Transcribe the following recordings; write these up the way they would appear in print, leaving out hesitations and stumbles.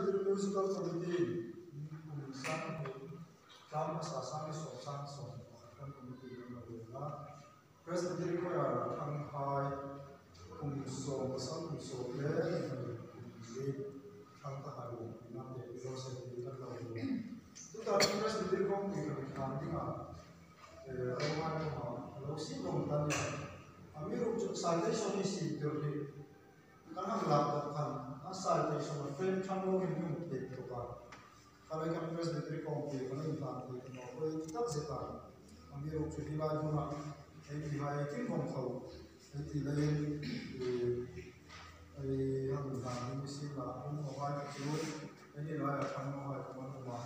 Presbytery Musical Committee kum sanghnih tlang hmasa sangi sawm sangi 11 kan committee kan lo rel a. Presbytery Choir ah Thangphai kum 10 kum sawm leh kum li thlang ta hai kum tina te pi Rose tih kan lo rel a. Chutah chuan Presbytery kawngpui kan thlan dingah Roman kawngah a lo si vawng ta nia. A mi ruk chu citation hi sim tir hi kan han lak dawh khan a citation a frame thlang lo in hmun thei tuk a. Khalai kan Presbytery kawngpui kan inhlan thei ta maw hawi tak zet a. A mi ruk chu helai hmunah hei ti hai kim vawng tho hei ti laiin hei han inhlan hi mi sim lah awm lo hai kha chu hei ni laiah thlang lo hai kha an awm a.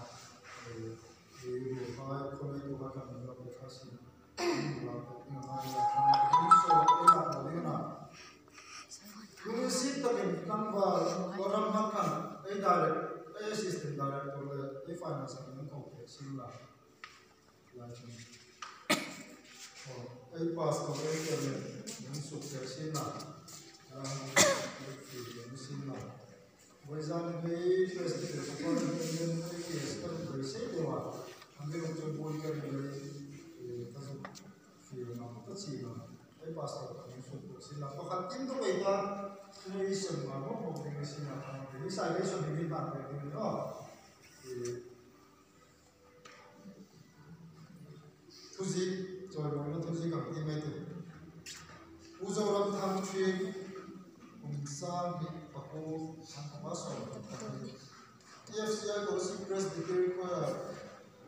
TFCI Kolasib Presbytery Choir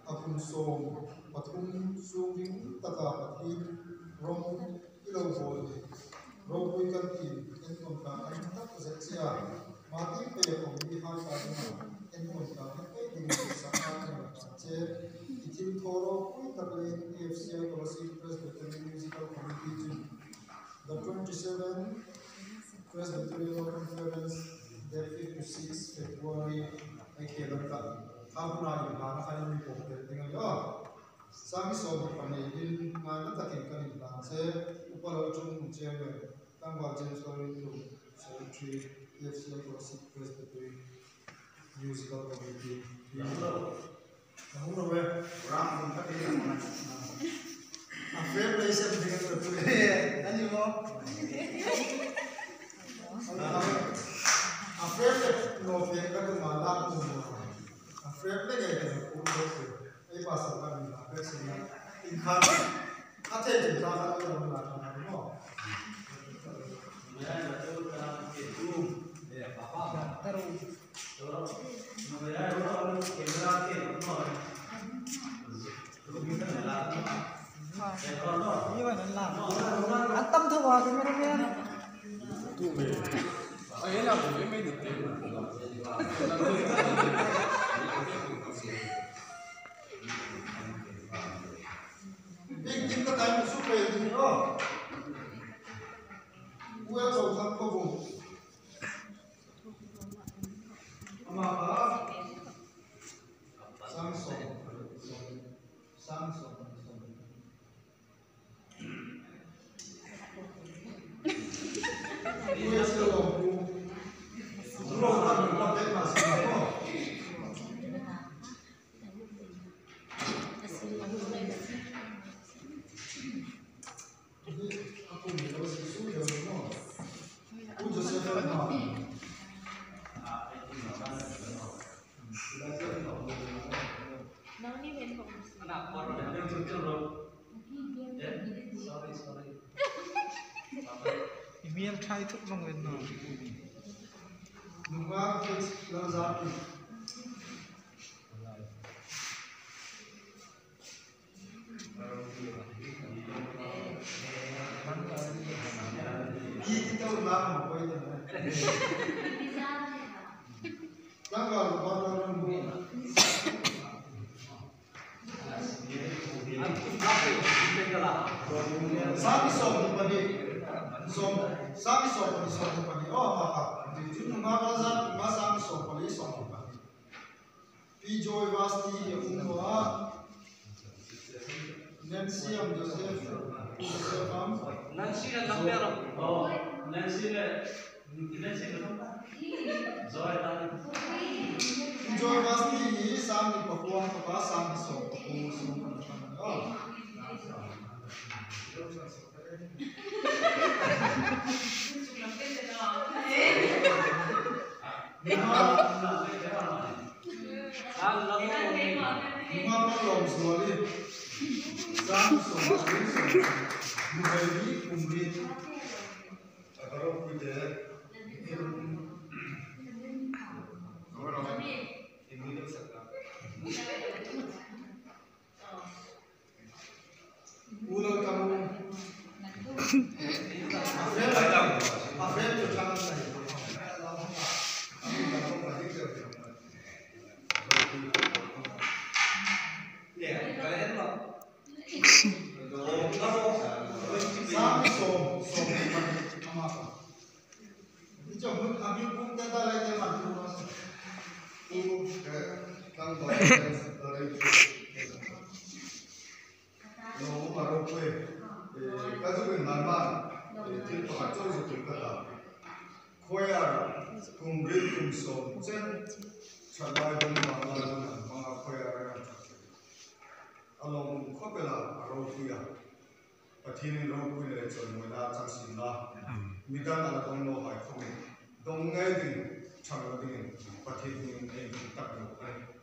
a kum 13 chungin taka pathin rawng i lo bawl ni ropui kan tin enkawn ta kan tak zet chia mahni pe awm mi hai ta dingah enkawn ta kan ei ding sakna kan ta che i thil thaw ropui tak lein TFCI Kolasib Presbytery Musical Committee chu the 27 Presbyterian Conference date 5 to 6 February ai khelan ka thahuna in hana khan mi pawm tel ding ani aw sangi sawm pahnih in ngai na takin kan in hlan che upalo chung chairman tlangval James Lorin tu secretary TFCI Kolasib Presbytery Musical Committee a fair play sem ding an tu ani mo a fair play no fair ka tu ma la ku mo a fair play ngai ka ku lo ku ei pa sa ka ni la pe sin na in kha a the tin ta ka lo la ta mo An tâm thua cái cameraman. Big tin ka tai mu su pe ding ro. Uel zo thang ko bu. Ama ba sang som sang som som. Uel zo lo bu. Ro thang ko te ma sa ko. Aku mi lo si su yo mo. U Joseph ma. Email try thuk bang wen no. Nunga kids lalzar ki. Ki ti tau la ma koi ta na. Tanga lu ba la ran bu. Sami som ni pani som sami som pani som ni pani oh ma ha. Chu nunga ba za ma sami som pani som ni pani. Pi Joy Vasti umwa Nancy am Joseph Joseph am Nancy na lang pero. Oh, Nancy na. Nancy na lang. Zoe na. fapa sang hi sawm paku sum an chang a ni aw. Nunga Malawmzuali sang 70 sawm nuhei hi kum rit a ka ropui te U lo tang u. A friend chu thang an nei. Sang sawm sawm ama ka. Pathianin ropuina leh chawimawina a chang sin la, midang a la dawng lo hai khawngin dawng ngei ding tha lo dingin Pathian hmingin a inhmu tak lo a ni.